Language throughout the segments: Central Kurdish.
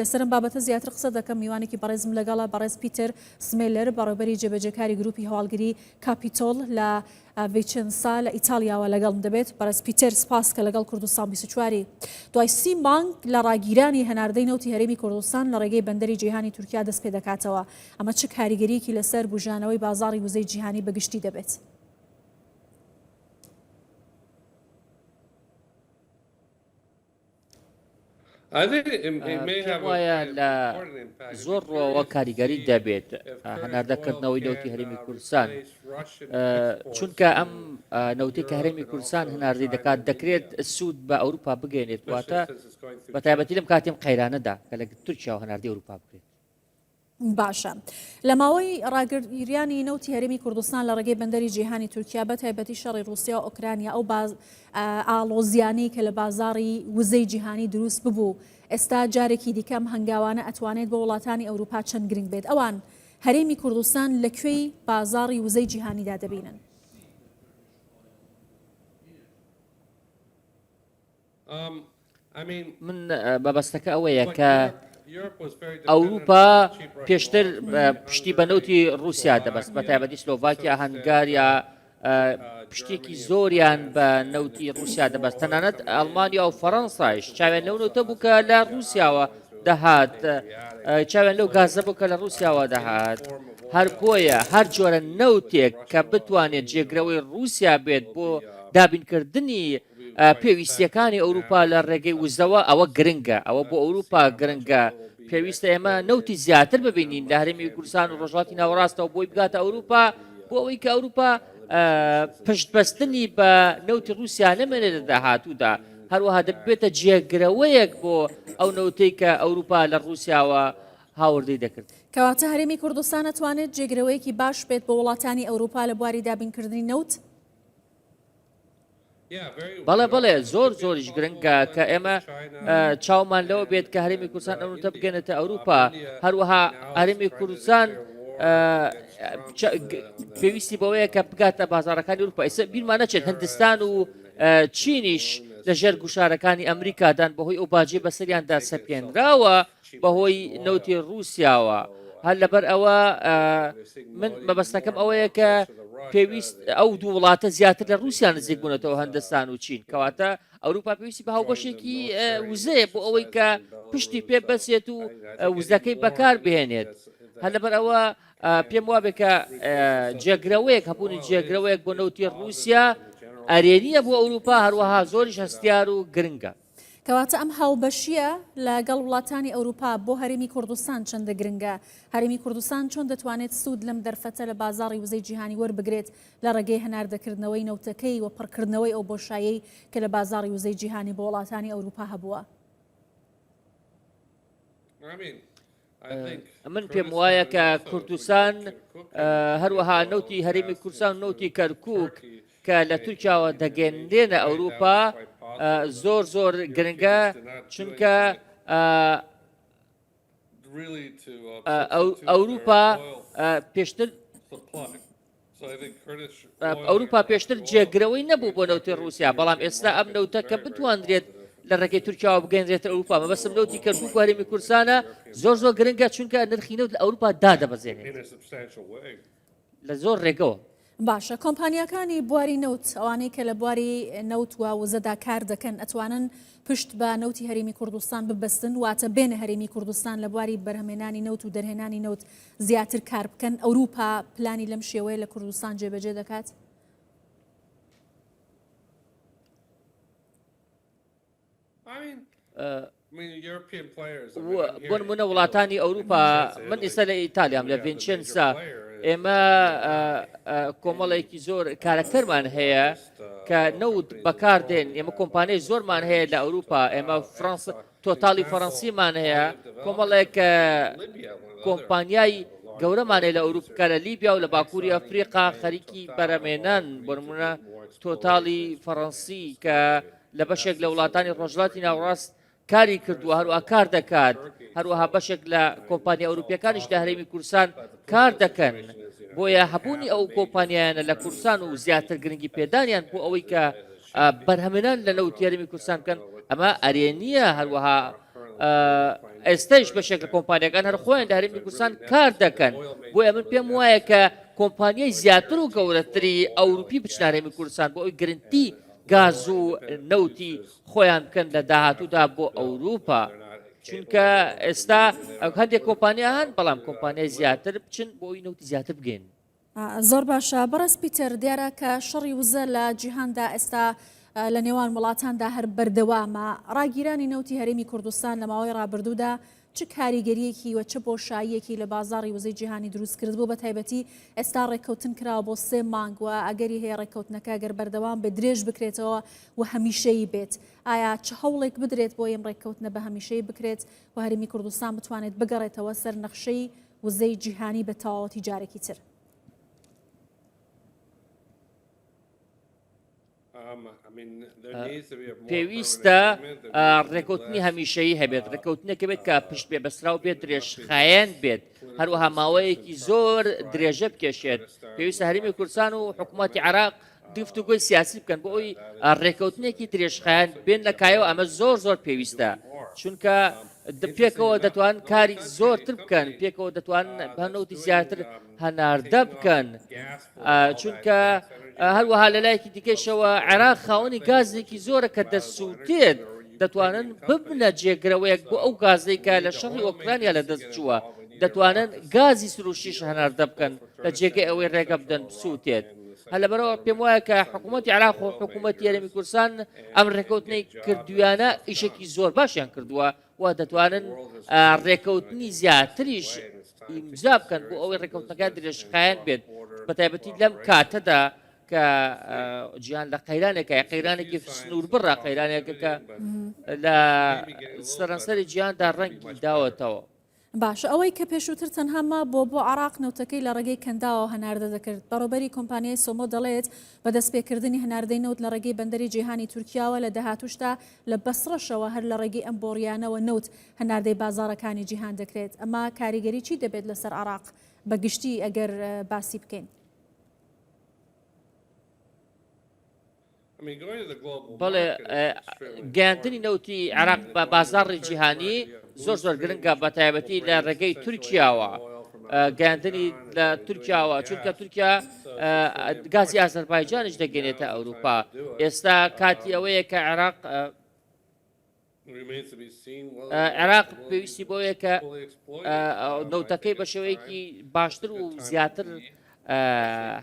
لەسەر ئەم بابەتە زیاتر قسە دەکەم، میوانێکی بەڕێزم لەگەڵە، بەڕێز پیتەر سمێلەر، بەڕێوبەری جێبەجێکاری گروپی هەواڵگری کاپیتۆل لە ڤیچنسا لە ئیتاڵیاوە لەگەڵم دەبێت. بەڕێز پیتەر سپاس کە لەگەڵ کوردستان 24 ی. دوای سی مانگ لە ڕاگیرانی هەناردەی نەوتی هەرێمی کوردستان لە ڕێگەی بەندەری جیهانی تورکیا دەست پێدەکاتەوە، ئەمە چ کاریگەرییەکی لەسەر بوژانەوەی بازاڕی وزەی جیهانی بەگشتی دەبێت؟ پێم وایە لە زۆر ڕووەوە کاریگەری دەبێت هەناردەکردنەوەی نەوتی هەرێمی کوردستان چونکە ئەم نەوتی کە هەرێمی کوردستان هەناردەی دەکات دەکرێت سوود بە ئەوروپا بگەێنێت واتە بە تایبەتی لەم کاتیم قەیرانەدا کە لە تورکیا و هەناردەی ئەوروپا بکرێت. باشە لە ماوەی ڕاگریانی نەوتی هەرێمی کوردستان لە ڕێگەی بەندەری جیهانی تورکیا بە تایبەتی شەڕی ڕووسیا و ئۆکرانیا ئەو باز ئاڵۆزیانەی کە لە بازاڕی وزەی جیهانی دروست ببوو ئێستا جارێکی دیکە ئەم هەنگاوانە ئەتوانێت بۆ وڵاتانی ئەوروپا چەند گرنگ بێت ئەوان هەرێمی کوردستان لە کوێی بازاڕی وزەی جیهانیدا دەبینن؟ من مەبەستەکە ئەوەیە کە ئەوروپا پێشتر پشتی بە نەوتی رووسیا دەبەست بە تایبەتی سلۆڤاکیا هەنگاریا پشتێکی زۆریان بە نەوتی رووسیا دەبەست تەنانەت ئەڵمانیا و فەڕەنسایش چاویان لەو نەوتە بوو کە لە رووسیاوە دەهات چاویان لەو گازە بوو کە لە رووسیاوە دەهات هەر بۆیە هەر جۆرە نەوتێک کە بتوانێت جێگرەوەی رووسیا بێت بۆ دابینکردنی پێویستییەکانی ئەوروپا لە ڕێگەی وزەوە ئەوە گرنگە، ئەوە بۆ ئەوروپا گرنگە، پێویستە ئێمە نەوتی زیاتر ببینین لە هەرێمی کوردستان و ڕۆژهەڵاتی ناوەڕاستەوە بۆی بگاتە ئەوروپا، بۆ ئەوەی کە ئەوروپا پشتبەستنی بە نەوتی ڕووسیا نەمێنێت لە داهاتوودا، هەروەها دەبێتە جێگرەوەیەک بۆ ئەو نەوتەی کە ئەوروپا لە ڕووسیاوە هاوردەی دەکرد. کەواتە هەرێمی کوردستان ئەتوانێت جێگرەوەیەکی باش بێت بۆ وڵاتانی ئەوروپا لە بواری دابینکردنی نەوت؟ بەڵێ بەڵێ زۆر زۆریش گرنگە کە ئێمە چاومان لەوە بێت کە هەرێمی کوردستان ئەو نەوتە بگەنێتە ئەوروپا هەروەها هەرێمی کوردستان پێویستی بەوەیە کە بگاتە بازارەکانی ئەوروپا ئێستا بیرمان نەچێت هندستان و چینیش لەژێر گوشارەکانی ئەمریکادان بەهۆی ئەو باجی بەسەریاندا سەپێنراوە بەهۆی نەوتی ڕووسیاوە هەر لەبەر ئەوە من مەبەستەکەم ئەوەیە کە پێویست ئەو دوو وڵاتە زیاتر لە رووسیا نزیک بوونەتەوە هەندستان و چین کەواتە ئەوروپا پێویستی بە هاوبەشێکی وزەیە بۆ ئەوەی کە پشتی پێ بەسێت و وزەکەی بەکار بهێنێت هەر لەبەر ئەوە پێم وابێ کە جێگرەوەیەک هەبوونی جێگرەوەیەک بۆ نەوتی رووسیا ئەرێنیە بۆ ئەوروپا هەروەها زۆریش هەستیار و گرنگە. کەواتە ئەم هاوبەشییە لە گەڵ وڵاتانی ئەوروپا بۆ هەرێمی کوردستان چەندە گرنگە؟ هەرێمی کوردستان چۆن دەتوانێت سوود لەم دەرفەتە لە بازاڕی وزەی جیهانی وەربگرێت لە ڕێگەی هەناردەکردنەوەی نەوتەکەی و پڕکردنەوەی ئەو بۆشایەی کە لە بازاڕی وزەی جیهانی بۆ وڵاتانی ئەوروپا هەبووە؟ من پێم وایە کە کوردستان هەروەها نەوتی هەرێمی کوردستان و نەوتی کەرکک کە لە تورکیاوە دەگەنرێنە ئەوروپا زۆر زۆر گرنگە چونکە ئەوروپا پێشتر ئەوروپا پێشتر جێگرەوەی نەبوو بۆ نەوتی ڕووسیا، بەڵام ئێستا ئەم نەوتە کە بتواندرێت لە ڕێگەی تورکیاوە بگەیەنرێتە ئەوروپا، مەبەستم نەوتی کەرکوک و هەرێمی کوردستانە، زۆر زۆر گرنگە چونکە نرخی نەوت لە ئەوروپا دادەبەزێنێت لە زۆر ڕێگەوە. باشە کۆمپانیاکانی بواری نەوت ئەوانەی کە لە بواری نەوت و وزەدا کار دەکەن ئەتوانن پشت بە نەوتی هەرێمی کوردستان ببەستن واتە بێنە هەرێمی کوردستان لە بواری بەرهەمێنانی نەوت و دەرهێنانی نەوت زیاتر کار بکەن، ئەوروپا پلانی لەم شێوەیە لە کوردستان جێبەجێ دەکات؟ بۆ نمونە وڵاتانی ئەوروپا من ئیستا لە ئیتالیام لە ڤینچێنسا ئێمە کۆمەڵێکی زۆر کارەکتەرمان هەیە کە نەوت بەکاردێن ئێمە کۆمپانیای زۆرمان هەیە لە ئەوروپا ئێمە فرانس تۆتاڵی فەڕەنسیمان هەیە، کۆمەڵێک کۆمپانیای گەورەمان هەیە لە ئەوروپ کە لە لیبیا و لە باکووری ئەفریقا خەریکی بەرەمێنان، بۆ نموونە تۆتاڵی فەڕەنسی کە لە بەشێک لە وڵاتانی ڕۆژهەڵاتی ناوەڕاست کاری کردووە هەروەها کار دەکات، هەروەها بەشێک لە کۆمپانیا ئەوروپیەکانیش لە هەرێمی کوردستان کار دەکەن، بۆیە هەبوونی ئەو کۆمپانیایانە لە کوردستان و زیاتر گرنگی پێدانیان بۆ ئەوەی کە بەرهەمێنان لە نەوتی هەرێمی کوردستان بکەن ئەمە ئەرێنییە هەروەها. ئێستەش بەشێک لە کۆمپانیاکان هەر خۆیان لە هەرێمی کوردستان کار دەکەن، بۆیە من پێم وایە کە کۆمپانیای زیاتر و گەورەتری ئەوروپی بچنە هەرێمی کوردستان بۆ ئەوەی گرنتی گاز و نەوتی خۆیان بکەن لە داهاتوودا بۆ ئەوروپا. چونکە ئێستا هەندێک کۆمپانیا هەن بەڵام کۆمپانیای زیاتر بچن بۆ ئەوی نەوتی زیاتر بگەین. زۆر باشە بەڕێز پیتەر، دیارە کە شەڕی وزە لە جیهاندا ئێستا لە نێوان وڵاتاندا هەر بەردەوامە، ڕاگیرانی نەوتی هەرێمی کوردستان لە ماوەی ڕابردوودا چ کاریگەرییەکی و چ بۆشاییەکی لە بازاڕی وزەی جیهانی دروست کردبوو، بە تایبەتی ئێستا ڕێککەوتن کراوە بۆ سێ مانگ و ئەگەری هەیە ڕێککەوتنەکە گەر بەردەوام بێت درێژ بکرێتەوە و هەمیشەیی بێت. ئایا چ هەوڵێک بدرێت بۆ ئەم ڕێککەوتنە بە هەمیشەیی بکرێت و هەرێمی کوردستان بتوانێت بگەڕێتەوە سەر نەخشەی وزەی جیهانی بە تەواوەتی جارێکی تر؟ پێویستە ڕێکەوتنی هەمیشەیی هەبێت، ڕێکەوتنێک بێت کە پشت پێ بەستراو بێت، درێژخایەن بێت، هەروەها ماوەیەکی زۆر درێژە بکێشێت. پێویستە هەرێمی کوردستان و حکوومەتی عێراق گفتوگۆی سیاسی بکەن بۆ ئەوی ڕێکەوتنێکی درێژخایەن بێن لە کایەوە ئەمە زۆر زۆر پێویستە چونکە پێکەوە دەتوان کاری زۆرتر بکەن پێکەوە دەتوان بەنەوتی زیاتر هەناردە بکەن چونکە هەروەها لە لایەکی دیکەشەوە عێراق خاوەنی گازێکی زۆرە کە دەسووتێت دەتوانن ببنە جێگرەوەیەک بۆ ئەو گازێک کە لە شەڕی ئۆکرانیا لە دەست چووە دەتوانن گازی سروشتیش هەناردە بکەن لە جێگەی ئەوەی ڕێگە بدەن بسووتێت. هەر لەبەرەوە پێم وایە کە حکوومەتی عێراق و حکوومەتی هەرێمی کوردستان ئەم ڕێکەوتنەی کردویانە ئیشێکی زۆر باشیان کردووە و دەتوانن ڕێکەوتنی زیاتریش ئیمزا بکەن بۆ ئەوەی ڕێکەوتنەکە درێژخایەن بێت بە تایبەتی لەم کاتەدا کە جیهان لە قەیرانێکە قەیرانێکی سنووربڕە قەیرانێکە کە لە سەرانسەری جیهاندا ڕەنگی داوەتەوە. باشە ئەوەی کە پێشووتر تەنها مابووە بۆ عێراق نەوتەکەی لە ڕێگەی کەنداوەوە هەناردە دەکرد. بەڕێوبەری کۆمپانیای سۆمۆ دەڵێت، بە دەستپێکردنی هەناردەی نەوت لە ڕێگەی بەندەری جەیهانی تورکیاوە لە داهاتووشدا لە بەسڕەشەوە هەر لە ڕێگەی ئەم بۆڕییانەوە نەوت هەناردەی بازاڕەکانی جیهان دەکرێت. ئەمە کاریگەری چی دەبێت لەسەر عێراق بە گشتی ئەگەر باسی بکەین؟ بەڵێ گەیاندنی نەوتی عێراق بە بازاڕی جیهانی زۆر زۆر گرنگە بە تایبەتی لە ڕێگەی تورکیاوە گەیاندنی لە تورکیاوە چونکە تورکیا گازی ئازەربایجانیش دەگەێنێتە ئەوروپا ئێستا کاتی ئەوەیە کە عێراق عێراق پێویستی بۆیە کە نەوتەکەی بە شێوەیەکی باشتر و زیاتر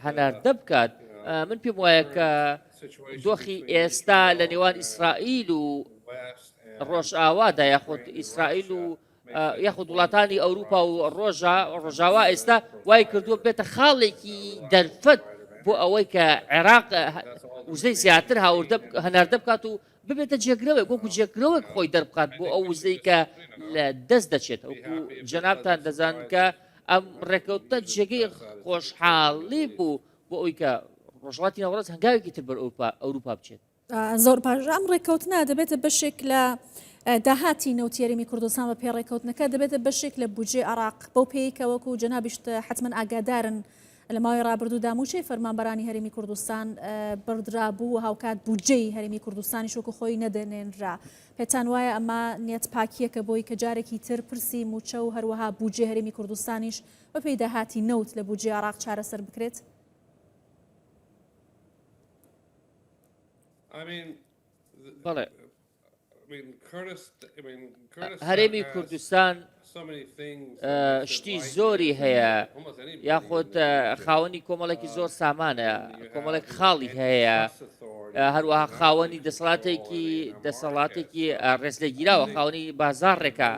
هەناردە بکات من پێم وایە کە دۆخی ئێستا لە نێوان ئیسرائیل و ڕۆژئاوادا یاخود ئیسرائیل و یاخود وڵاتانی ئەوروپا و ڕۆژا ڕۆژاوا ئێستا وای کردووە بێتە خاڵێکی دەرفەت بۆ ئەوەی کە عێراق وزەی زیاتر هاوردە هەناردە بکات و ببێتە جێگرەوەێک وەکو جێگرەوەێک خۆی دەربخات بۆ ئەو وزەی کە لە دەست دەچێت وەکو جەنابتان دەزان کە ئەم ڕێکەوتنە جێگەی خۆشحاڵی بوو بۆ ئەوی کە ڕۆژهەڵاتی ناوەڕاست هەنگاوێکی تر بەر ئەوروپا بچێت. زۆر باش ئەم ڕێککەوتنە دەبێتە بەشێک لە داهاتی نەوتی هەرێمی کوردستان بە پێی ڕێککەوتنەکە دەبێتە بەشێک لە بودجەی عێراق بەو پێی کە وەکو جەنابیشت حەتمەن ئاگادارن لە ماوەی ڕابردوودا مووچەی فەرمانبەرانی هەرێمی کوردستان بڕدرابوو و هاوکات بودجەی هەرێمی کوردستانیش وەکو خۆی نەدەنێنرا. پێتان وایە ئەمە نیەت پاکییەکە بۆی کە جارێکی تر پرسی مووچە و هەروەها بودجەی هەرێمی کوردستانیش بەپێی داهاتی نەوت لە بودجەی عێراق چارەسەر بکرێت؟ بەڵێ. هەرێمی کوردستان شتی زۆری هەیە یاخود خاوەنی کۆمەڵێکی زۆر سامانە کۆمەڵێک خاڵی هەیە هەروەها خاوەنی دەسەڵاتێکی دەسەڵاتێکی ڕێزلێگیراوە خاوەنی بازاڕێکە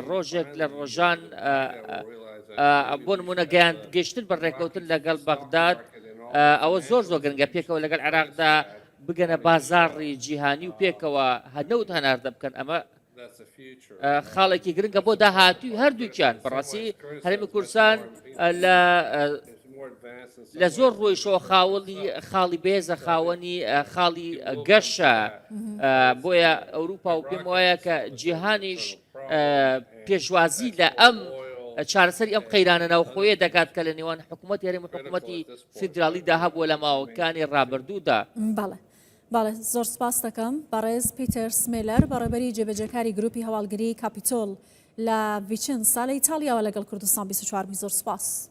ڕۆژێک لە ڕۆژان بۆ نمونە گەیان گەشتن بە ڕێککەوتن لەگەڵ بەغداد ئەوە زۆر زۆر گرنگە پێکەوە لەگەڵ عێراقدا بگەنە بازاڕی جیهانی و پێکەوە نەوت هەناردە بکەن ئەمە خاڵێکی گرنگە بۆ داهاتوی هەردووکیان بەڕاستی هەرێمی کوردستان لە لە زۆر ڕۆیشەوە خاوەڵی خاڵی بێزە خاوەنی خاڵی گەشە بۆیە ئەوروپا و پێم وایە کە جیهانیش پێشوازی لە ئەم چارەسەری ئەم قەیرانە ناوخۆیە دەکات کە لە نێوان حکوومەت هەرێم و حکوومەتی فیدراڵیدا هەبووە لە ماوەکانی ڕابردوودا. بەڵێ. بەڵێ زۆر سپاست دەکەم بەڕێز پیتەر سمێلەر بەڕێوەبەری جێبەجێکاری گروپی هەواڵگری کاپیتۆل لە ڤیچنسا لە ئیتاڵیاوە لەگەڵ کوردستان 24 بووی زۆر سپاس.